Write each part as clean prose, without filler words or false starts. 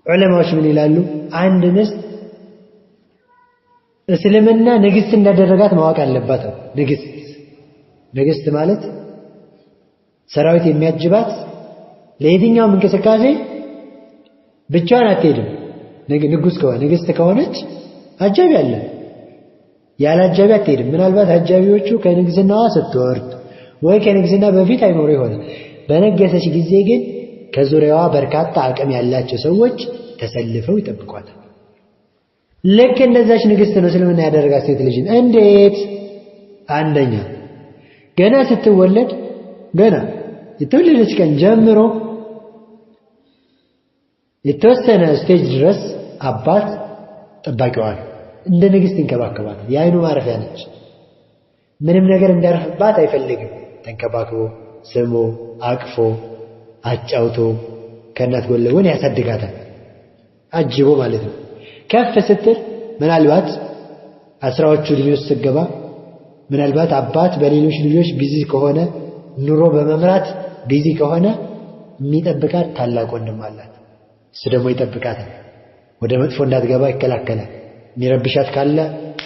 ዑለማዎች ምን ይላሉ? አንድ ሚስት እስልምና ንግስት እንዳደረጋት ማወቅ አለባት። ንግስት ንግስት ማለት ሰራዊት የሚያጅባት ለየትኛውም እንቅስቃሴ ብቻዋን አትሄድም። ንጉስ ከሆነ ንግስት ከሆነች አጃቢ አለ። ያለ አጃቢ አትሄድም። ምናልባት አጃቢዎቹ ከንግስናዋ ስትወርድ ወይ ከንግስና በፊት አይኖሩ ይሆናል። በነገሰች ጊዜ ግን ከዙሪያዋ በርካታ አቅም ያላቸው ሰዎች ተሰልፈው ይጠብቋታል። ልክ እንደዛች ንግስት ነው እስልምና ያደረጋት ሴት ልጅን። እንዴት? አንደኛ ገና ስትወለድ ገና የተወለደች ቀን ጀምሮ የተወሰነ stage ድረስ አባት ጠባቂዋ ነው። እንደ ንግስት ይንከባከባታል። የአይኑ ማረፊያ ነች። ምንም ነገር እንዳርፍባት አይፈልግም። ተንከባክቦ ስሞ አቅፎ አጫውቶ ከእናት ጎን ለጎን ያሳድጋታል። አጅቦ ማለት ነው። ከፍ ስትል ምናልባት 10ዎቹ ዕድሜ ውስጥ ስትገባ ምናልባት አባት በሌሎች ልጆች busy ከሆነ ኑሮ በመምራት busy ከሆነ የሚጠብቃት ታላቅ ወንድም አላት። እሱ ደግሞ ይጠብቃታል። ወደ መጥፎ እንዳትገባ ይከላከላል። የሚረብሻት ካለ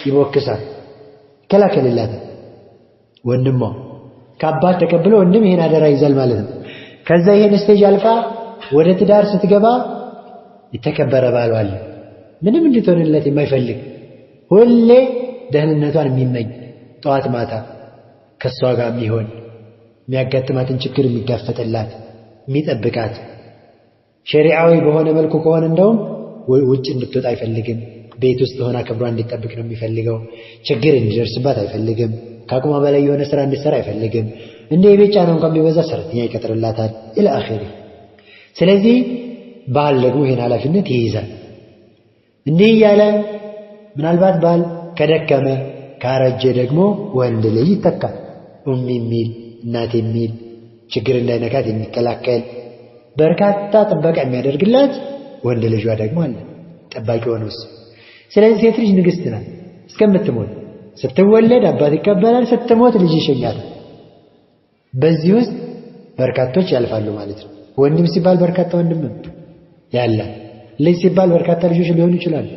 ይቦክሳል፣ ይከላከልላታል። ወንድሟ ከአባት ተቀብሎ ወንድም ይሄን አደራ ይዛል ማለት ነው። ከዛ ይሄን stage አልፋ ወደ ትዳር ስትገባ የተከበረ ባሏ አለ። ምንም እንድትሆንለት የማይፈልግ ሁሌ ደህንነቷን የሚመኝ ጠዋት ማታ ከእሷ ጋር የሚሆን የሚያጋጥማትን ችግር የሚጋፈጥላት የሚጠብቃት፣ ሸሪዓዊ በሆነ መልኩ ከሆነ እንደውም ውጭ እንድትወጣ አይፈልግም። ቤት ውስጥ ሆና ክብሯን እንዲጠብቅ ነው የሚፈልገው። ችግር እንዲደርስባት አይፈልግም። ከአቅሟ በላይ የሆነ ስራ እንድትሰራ አይፈልግም። እንደ የቤት ጫና እንኳን ቢበዛ ሰራተኛ ይቀጥርላታል። إلى آخره። ስለዚህ ባል ደግሞ ይሄን ኃላፊነት ይይዛል። እንዲህ እያለ ምናልባት ባል ከደከመ ካረጀ ደግሞ ወንድ ልጅ ይተካል። ኡሚ የሚል እናት የሚል ችግር እንዳይነካት የሚከላከል በርካታ ጥበቃ የሚያደርግላት ወንድ ልጇ ደግሞ አለ ጠባቂ ሆኖስ። ስለዚህ ሴት ልጅ ንግስት ናት እስከምትሞት። ስትወለድ አባት ይቀበላል፣ ስትሞት ልጅ ይሸኛታል። በዚህ ውስጥ በርካቶች ያልፋሉ ማለት ነው። ወንድም ሲባል በርካታ ወንድም ያለ፣ ልጅ ሲባል በርካታ ልጆች ሊሆኑ ይችላሉ።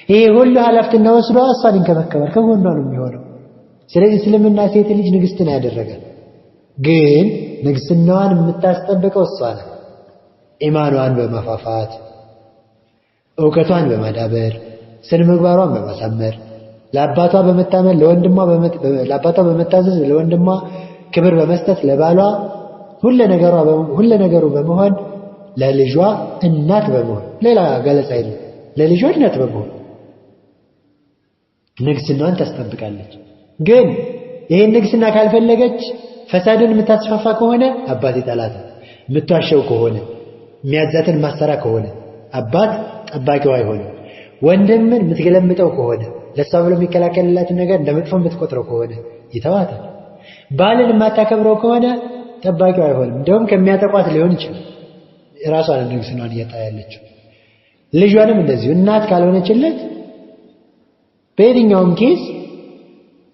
ይሄ ሁሉ ኃላፊነት ወስዶ እሷን ይንከባከባል፣ ከጎኗ ነው የሚሆነው። ስለዚህ እስልምና ሴት ልጅ ንግስት ነው ያደረጋት። ግን ንግስናዋን የምታስጠብቀው እሷ ናት። ኢማኗን በማፋፋት እውቀቷን በማዳበር ስነ ምግባሯን በማሳመር ለአባቷ በመታመን ለወንድሟ ለአባቷ በመታዘዝ ለወንድሟ ክብር በመስጠት ለባሏ ሁለ ነገሩ በመሆን ለልጇ እናት በመሆን ሌላ ገለጻ የለም። ለልጇ እናት በመሆን ንግስናዋን ታስጠብቃለች። ግን ይሄን ንግስና ካልፈለገች ፈሳድን የምታስፋፋ ከሆነ አባት ይጠላታል። የምትዋሸው ከሆነ የሚያዛትን ማሰራ ከሆነ አባት ጠባቂው አይሆንም። ወንድምን የምትገለምጠው ከሆነ ለሷ ብሎ የሚከላከልላትን ነገር እንደ መጥፎ የምትቆጥረው ከሆነ ይተዋታል። ባልን የማታከብረው ከሆነ ጠባቂው አይሆንም። እንደውም ከሚያጠቋት ሊሆን ይችላል። ራሷን ንግስናዋን እያጣ ያለችው ልጇንም እንደዚሁ እናት ካልሆነችለት በየትኛውም case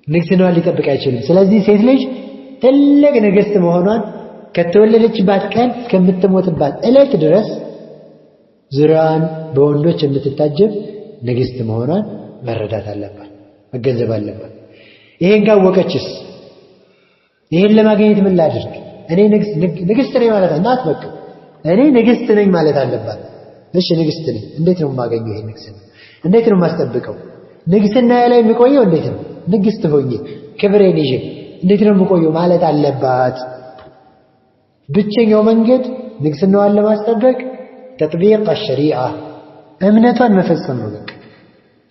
ንግስናዋን ሊጠብቅ አይችልም። ስለዚህ ሴት ልጅ ትልቅ ንግስት መሆኗን ከተወለደችባት ቀን እስከምትሞትባት ዕለት ድረስ ዙሪያዋን በወንዶች የምትታጀብ ንግስት መሆኗን መረዳት አለባት፣ መገንዘብ አለባት። ይሄን ካወቀችስ ይሄን ለማግኘት ምን ላድርግ? እኔ ንግስት ነኝ ማለት እናት በቃ እኔ ንግስት ነኝ ማለት አለባት። እሺ ንግስት ነኝ፣ እንዴት ነው የማገኘው? ይሄን ንግስና እንዴት ነው የማስጠብቀው? ንግስና ላይ የምቆየው እንዴት ነው? ንግስት ሆኜ ክብሬን ይዤ እንዴት ነው የምቆየው ማለት አለባት። ብቸኛው መንገድ ንግስናዋን ለማስጠበቅ ተጥቢቅ አሸሪዓ እምነቷን መፈጸም ነው። በቃ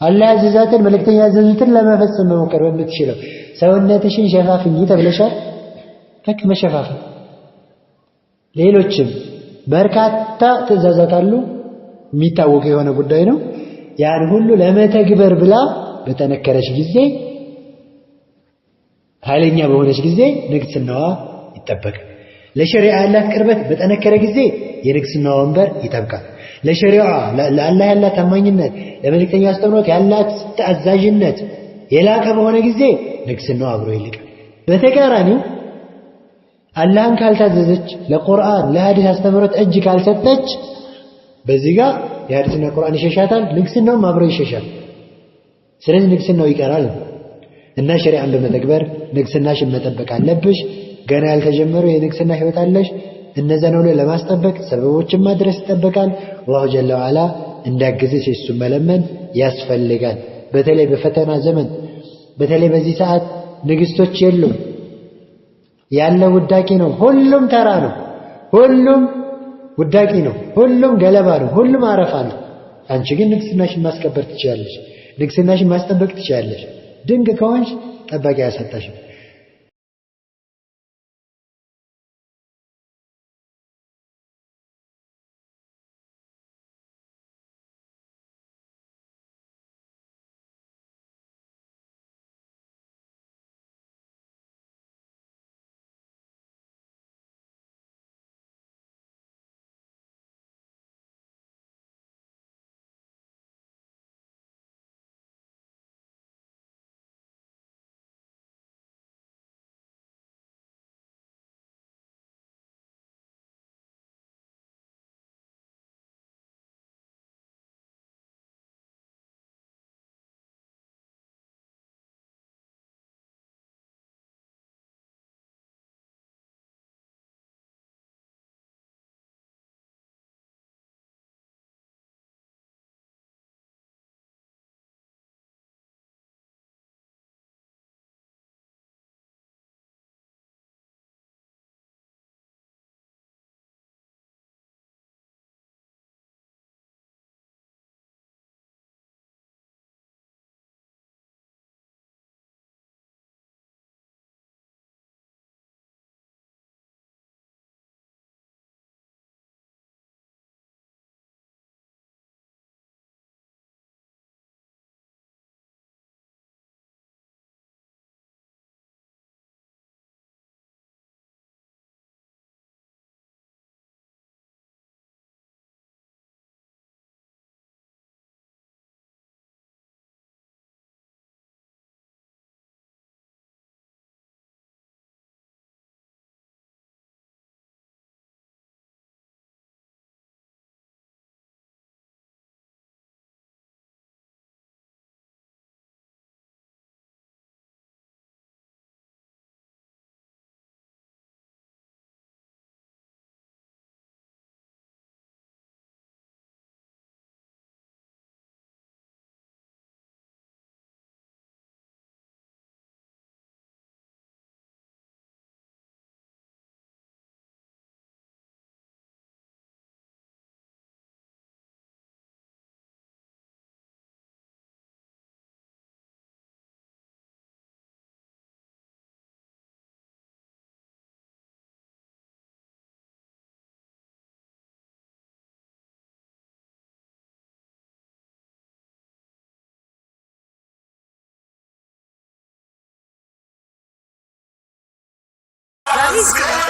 አላህ ያዘዛትን መልእክተኛ ያዘዙትን ለመፈጸም መሞከር በምትችለው። ሰውነትሽን ሸፋፍኝ ተብለሻል፣ በቃ መሸፋፈን። ሌሎችም በርካታ ትእዛዛት አሉ፣ የሚታወቅ የሆነ ጉዳይ ነው። ያን ሁሉ ለመተግበር ብላ በጠነከረች ጊዜ ኃይለኛ በሆነች ጊዜ ንግስናዋ ይጠበቃል። ለሸሪዓ ያላት ቅርበት በጠነከረ ጊዜ የንግስናዋ ወንበር ይጠብቃል። ለሸሪዓ ለአላህ ያላት ታማኝነት፣ ለመልእክተኛ አስተምህሮት ያላት ታዛዥነት የላቀ በሆነ ጊዜ ንግስናዋ አብሮ ይልቃል። በተቃራኒው አላህን ካልታዘዘች፣ ለቁርአን ለሐዲስ አስተምህሮት እጅ ካልሰጠች በዚህ ጋር የሐዲስና ቁርአን ይሸሻታል፣ ንግስናውም አብሮ ይሸሻል። ስለዚህ ንግስናው ይቀራል እና ሸሪዓን በመተግበር ንግስናሽን መጠበቅ አለብሽ። ገና ያልተጀመሩ የንግስና ህይወት አለሽ። እነዛን ሁሉ ለማስጠበቅ ሰበቦችን ማድረስ ይጠበቃል። አላሁ ጀለ ወዐላ እንዳግዝሽ እሱን መለመን ያስፈልጋል። በተለይ በፈተና ዘመን፣ በተለይ በዚህ ሰዓት ንግስቶች የሉም። ያለው ውዳቂ ነው። ሁሉም ተራ ነው። ሁሉም ውዳቂ ነው። ሁሉም ገለባ ነው። ሁሉም አረፋ ነው። አንቺ ግን ንግስናሽን ማስከበር ትችያለሽ። ንግስናሽን ማስጠበቅ ትችያለሽ። ድንቅ ከሆንሽ ጠባቂ አያሳጣሽም።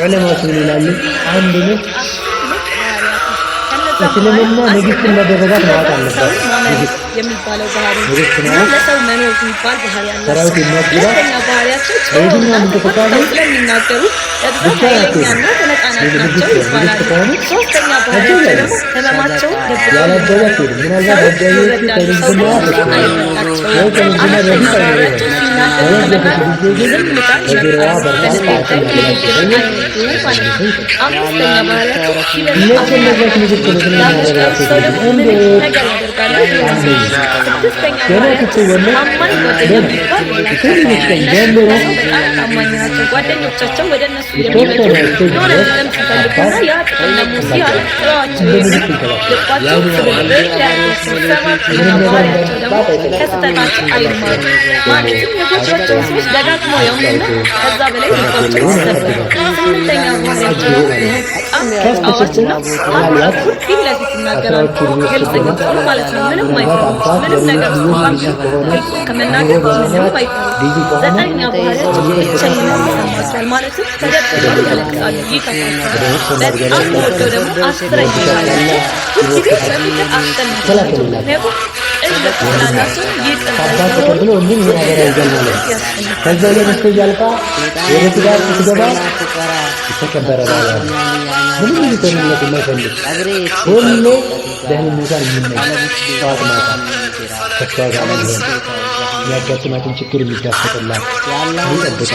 ዑለማዎች ምን ይላሉ? አንድ ሚስት እስልምና ንግስት መደረጋት ማወቅ አለባት። ንግስት የሚባለው ባህሪ ንግስት እና ማለት ለሰው መኖር የሚባል ባህሪ አላቸው። ሰራዊት የሚያግዛት ሁለተኛ ባህሪያቸው በየትኛውም ጨዋና እንቅስቃሴ ተቆጥተው ስለሚናገሩ በብዛት ብቻ ኃይለኛና ተነቃናቂ ንግስት ናቸው ንግስት ይባላሉ። ከሆነች ሶስተኛ ባህሪያቸው አጃቢ ደግሞ ህመማቸውን ደብቀው ያላደገ ይኖራሉ። አትሄድም። ምናልባት ሰው አጃቢዎቹ ይወዳሉ፣ ሰው ከንግስናዋ ግን ብዙ ተሽለዋል አይወዳቸውም። ወይ ከንግስና አራተኛ በፊት ባህሪያቸው አይኖርም። ሲናገሩ በነገሰች ከመናገር ጊዜ ግን ዝምታን በዙሪያዋ ይመርጣሉ። በርካታ በንግግር አቅም ያላቸው ንግግርን ሰዎች አይወዱም ማለት ነው። አምስተኛ ባህሪያቸው ሲበዛ ልክ እንደዛች ንግስት ነው እስልምና ያፈቀሩት ያደረጋት ሰው ደግሞ ምንም እንዴት? ነገር ያደርጋሉ ይላሉ። ስድስተኛ ገና ባህሪያቸው ስትወለድ ታማኝ ጓደኛ ገና የሚባል የላቸውም። ትንሽ ቀን እነሱ ጀምሮ ለሰው በጣም ታማኝ ናቸው። ጓደኞቻቸው ወደ እነሱ የሚመጡት የተወሰነ stage የሆነ ድረስ ጥቅም ሲፈልጉና አባት ያ ጥቅም ደግሞ ሲያልቅ ጥለዋቸው እንደ ይሄዱ። ንግስት ይንከባከባል። ልባቸው የአይኑ ስብርብር ማረፊያ ያደርጋቸው። ሰባተኛ ምንም ነገር ባህሪያቸው ደግሞ እንዳይመጣባት አይፈልግም። ከስህተታቸው አይማሩም። ማለትም የጎዷቸውን ሰዎች ደጋግመው ያሙና ከዛ በላይ ልባቸው ይሰበራል። ስምንተኛ ባህሪያቸው አጅቦ ደግሞ ማለት ነው። በጣም ከፍ ስትል ተጫዋችና ምናልባት ሀሳቡን ፊት ለፊት ይናገራሉ። አስራዎቹ ዕድሜ ውስጥ ግልጽ ስትሆን ግልጹን ማለት ነው። ምንም ምናልባት አይፈሩም። አባት ምንም ነገር ለልጆች እንኳን busy ከሆነ ግልጹን ኑሮ ከመናገር ምንም በምክንያት አይፈሩም። busy ከሆነ ዘጠነኛ ባህሪያቸው እየጠበቀች ብቸኝነት ይሰማቸዋል። ማለትም ተደብቀው ያለቅሳሉ፣ ይከፋቸዋል። ወደ መጥፎ በጣም ማድገባት የምወደው ደግሞ አስረኛ ትወድሻታለህ፣ ባህሪያቸው ሁልጊዜ ይወድሻል፣ በፍቅር አስጨናቂ ናቸው። ተላከልላት ምክንያቱም ቅን ልብ ስላላቸው ይቅር ባይ ከአባት ስለሆኑ ተቀብሎ ወንድም ይሄን ሁልጊዜ ሀገር ያይዛል ማለት በፍቅር ነው። ያስጨንቃሉ ከዛ ማለት ወደ ነው። stage አልፋ ወደ ትዳር ስትገባ የተከበረ ባል አለ። ምንም ሊሆንለት የማይፈልግ ሁሌ ደህንነቷን የሚመኝ፣ ጠዋት ማታ ከሷ ጋር የሚሆን፣ የሚያጋጥማትን ችግር የሚጋፈጥላት፣ የሚጠብቃት፣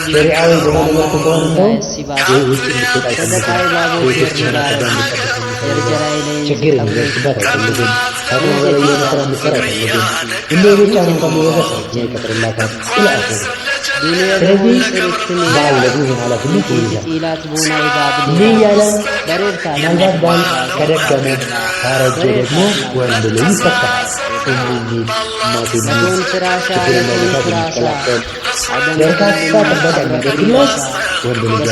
ሸሪዓዊ በሆነ መልኩ ከሆነ እንደውም ውጭ እንድትወጣ አይፈልግም። ቤት ውስጥ ሆና ከዛ እንድትጠብቅ የሚፈልገው፣ ችግር እንዲደርስባት አይፈልግም። ከአቅሟ በላይ የሆነ ስራ እንድትሰራ አይፈልግም። እንደ የቤት ጫና እንኳን ቢበዛ ሰራተኛ ይቀጥርላታል። إلى آخره። ስለዚህ ባል ደግሞ ይህን ኃላፊነት ይይዛል። እንዲህ እያለ ምናልባት ባል ከደከመ፣ ካረጀ ደግሞ ወንድ ልጅ ይተካል። እሙ የሚል፣ እናቱ የሚል፣ ችግር እንዳይገታት የሚከላከል፣ በርካታ ጥበቃ የሚያደርግላት ወንድ ልጅ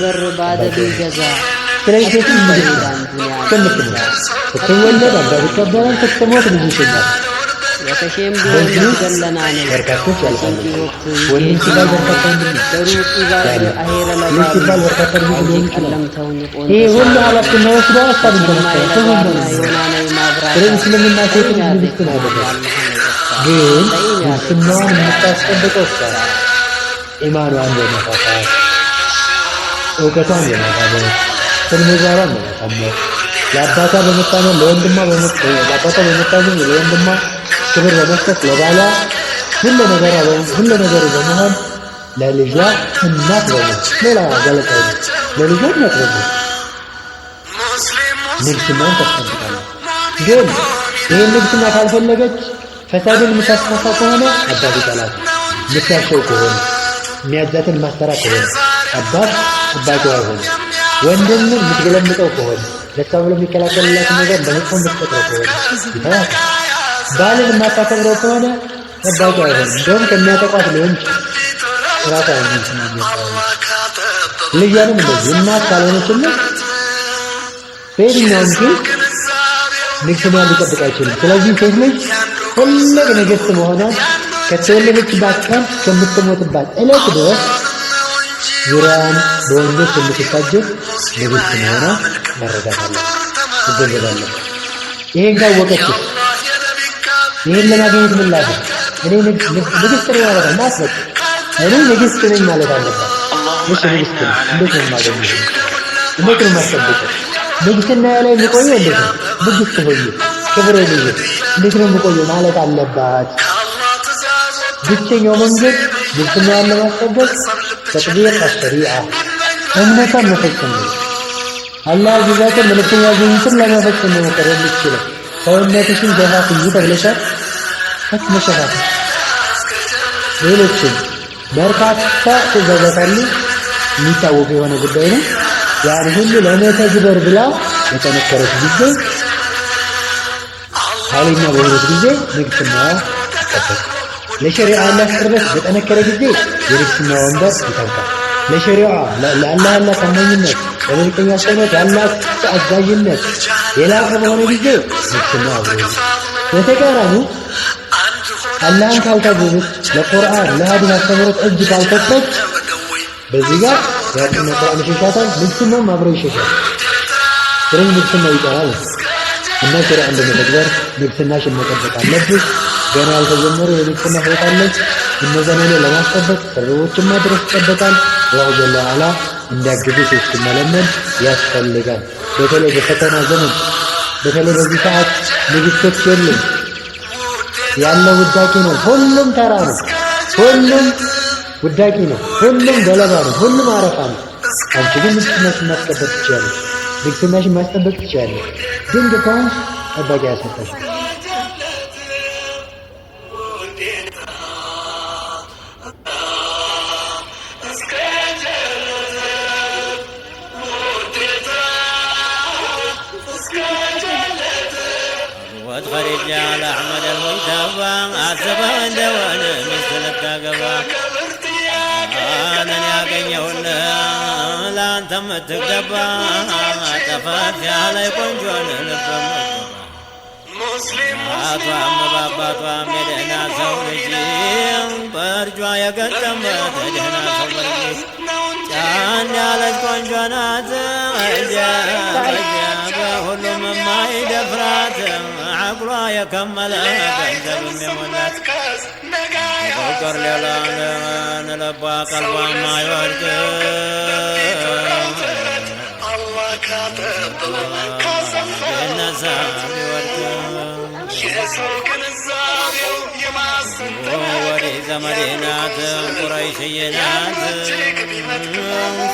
ያደርጋል። ስለዚህ ሴት ልጅ ንግስት ናት። እስከምትሞት፣ ስትወለድ አባት ይቀበላል፣ ስትሞት ልጅ ይሸኛል። በዚህ በርካቶች ያልፋሉ። ወንድም ሲባል በርካታ ወንድም ያለ፣ ልጅ ሲባል በርካታ ልጅ ሊሆን ይችላል። ይሄ ሁሉ ኃላፊነት ወስዶ ሀሳብ ተመሰረ። ስለዚህ እስልምና ሴት ልጅ ንግስት ነው ያደረገው። ግን ንግስትናዋን የምታስጠብቀው እሷ ናት። ኢማኗን በማፋፋት፣ እውቀቷን በማዳበር፣ ስነ ምግባሯን በማሳመር፣ ለአባቷ በመታመን ለወንድሟ፣ ለአባቷ በመታዘዝ፣ ለወንድሟ ክብር በመስጠት፣ ለባሏ ሁሉ ነገሩ በመሆን፣ ለልጇ እናት በመሆን፣ ሌላ ገለጻ የለም። ለልጇ እናት በመሆን ንግስናውን ታስጠብቃለች። ግን ይህን ንግስና ካልፈለገች፣ ፈሳድን የምታስፋፋ ከሆነ አባት ይጠላታል። የምታሸው ከሆነ፣ የሚያዛትን ማሰራ ከሆነ አባት ጠባቂዋ አይሆንም። ወንድምን የምትገለምጠው ከሆነ፣ ለሷ ብሎ የሚከላከልላትን ነገር በመጥፎ የምትቆጥረው ከሆነ ይተዋታል። ባልን የማታከብረው ከሆነ ጠባቂ አይሆንም። እንደውም ከሚያጠቋት ሊሆን ይችላል። ራሷ ልጇንም እንደዚህ እናት ካልሆነችለት በየትኛውም case ንግስና ሊጠብቅ አይችልም። ስለዚህ ሴት ልጅ ትልቅ ንግስት መሆኗን ከተወለደችባት ቀን እስከምትሞትባት ዕለት ድረስ ዙሪያዋን በወንዶች የምትታጀብ ንግስት መሆኗን መረዳት አለባት፣ መገንዘብ አለባት። ይሄን ካወቀች ይሄን ለማግኘት ምን ላድርግ? እኔ ንግስት ነኝ ማለት ነው። ማስበቅ እኔ ንግስት ነኝ ማለት አለባት። እሺ ንግስት ነኝ፣ እንዴት ነው የማገኘው? እንዴት ነው የማስጠብቀው? ንግስና ላይ የምቆየው እንዴት ነው? ንግስት ሆኜ ክብሬን ይዤ እንዴት ነው የምቆየው ማለት አለባት። ብቸኛው መንገድ ንግስናዋን ለማስጠበቅ تطبيق الشريعة፣ እምነቷን መፈጸም ነው። አላህ ያዘዛትን፣ መልእክተኛ ያዘዙትን ለመፈጸም መሞከር የምትችለው። ሰውነትሽን ሸፋፍኚ ተብለሻል፣ መሸፋፈን። ሌሎችም በርካታ ትእዛዛት አሉ። የሚታወቁ የሆነ ጉዳይ ነው። ያን ሁሉ ለመተግበር ብላ የጠነከረች ጊዜ፣ ኃይለኛ በሆነች ጊዜ ንግስናዋ ይጠበቃል። ለሸሪዓ ያላት ቅርበት በጠነከረ ጊዜ የንግስና ወንበር ይጠብቃል። ለሸሪዓ ለአላህ ያላት ታማኝነት፣ ለመልእክተኛ አስተምህሮት ያላት አዛዥነት የላቀ በሆነ ጊዜ ንግስና አብሮ። በተቃራኒው አላህን ካልታዘዘች፣ ለቁርአን ለሐዲስ አስተምህሮት እጅ ካልሰጠች በዚህ ጋር ያቅና ቁርአን ይሸሻታል፣ ንግስናውም አብሮ ይሸሻል። ስለዚህ ንግስናው ይቀራል እና ሸሪዓን በመተግበር ንግስናሽን መጠበቅ አለብሽ። ገና ያልተጀመሩ የንግስና ህይወት አለች። እነዛን ሁሉ ለማስጠበቅ ሰበቦችን ማድረስ ይጠበቃል። አላሁ ጀለ ወዐላ እንዲያግዝሽ እሱን መለመን ያስፈልጋል። በተለይ በፈተና ዘመን፣ በተለይ በዚህ ሰዓት ንግስቶች የሉም። ያለው ውዳቂ ነው። ሁሉም ተራ ነው። ሁሉም ውዳቂ ነው። ሁሉም ገለባ ነው። ሁሉም አረፋ ነው። አንቺ ግን ንግስናሽን ማስጠበቅ ትችያለሽ። ንግስናሽን ማስጠበቅ ትችያለሽ። ድንቅ ከሆንሽ ጠባቂ አያስመጣሽም። ወትኸሪጃ ለአሕመድ አልሙጅተባ አስበ እንደሆነ ሚስት ልታገባ እኔን ያገኘሁልህ ለአንተ የምትገባ ጠፈት ያለ ቆንጆን ልብ አቷም በአባቷም የደህና ሰው ልጅ በእርጇ የገጠመ ደህና ሰው ልጅ ጫን ያለች ቆንጆ ናት። በሁሉም የማይደፍራት፣ አቅሏ የከመለ፣ ገንዘብም የሞላት፣ ፍቅር ሌላ ለቧ ቀልቧ የማይወድቅ። ቢነሳ ቢወድቅ ወዲህ ዘመዴ ናት ቁረይሽዬ ናት፣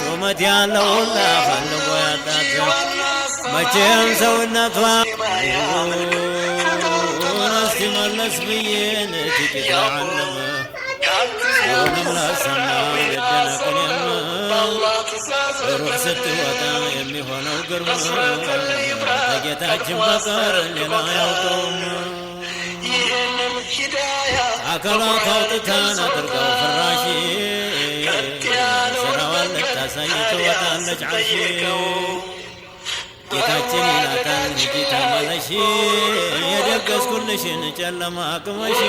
ሹመት ያለውና ፈልጎ ያጣት መቼም ሰውነቷ እስቲ መለስ ብዬን ጥቂት አለም ሰውንም ላሰማ ልደነቅኔም ሩህ ስትወጣ የሚሆነው ግርማ ከጌታችን በቀር ሌላ አያውቀውም። አካሏት አውጥታን አድርገው ፍራሽ ስራዋን ልታሳይ ትወጣለች ዓርሽ። ጌታችን ይላታል ሂጂ ተመለሺ፣ የደገስኩልሽን ጨለማ ቅመሺ።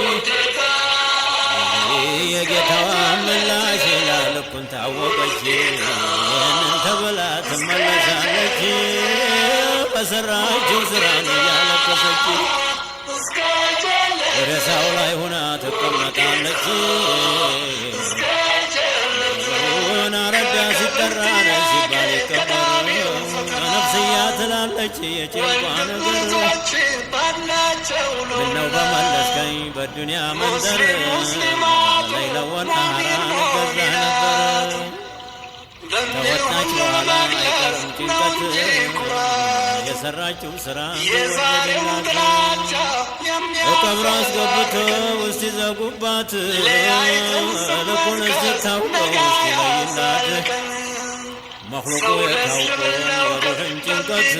የጌታዋ ምላሽ ላልኩን ታወቀች፣ ይህንን ተብላ ትመለሳለች። በሰራችው ስራን እያለቀሰች ሬሳው ላይ ሁና ትቀመጣለች። አረዳ ሲጠራ ሲባል ይቀበር ነፍስያ ትላለች የጭንቋ ነገር። ምነው በመለስከኝ በዱንያ መንደር፣ ለይለወን አራን ገዛ ነበር። ተወጣች በኋላ አይቀርም ጭንቀት፣ የሰራችው ስራ ወደደላት። ቀብሮ አስገብተው እስቲ ዘጉባት፣ ልኩን እስታውቀው እስቲ ለይላት። መክሉቁ የታውቆ የሩህን ጭንቀት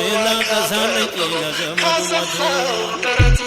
ይላቀሳል ለዘመዱ ሞት።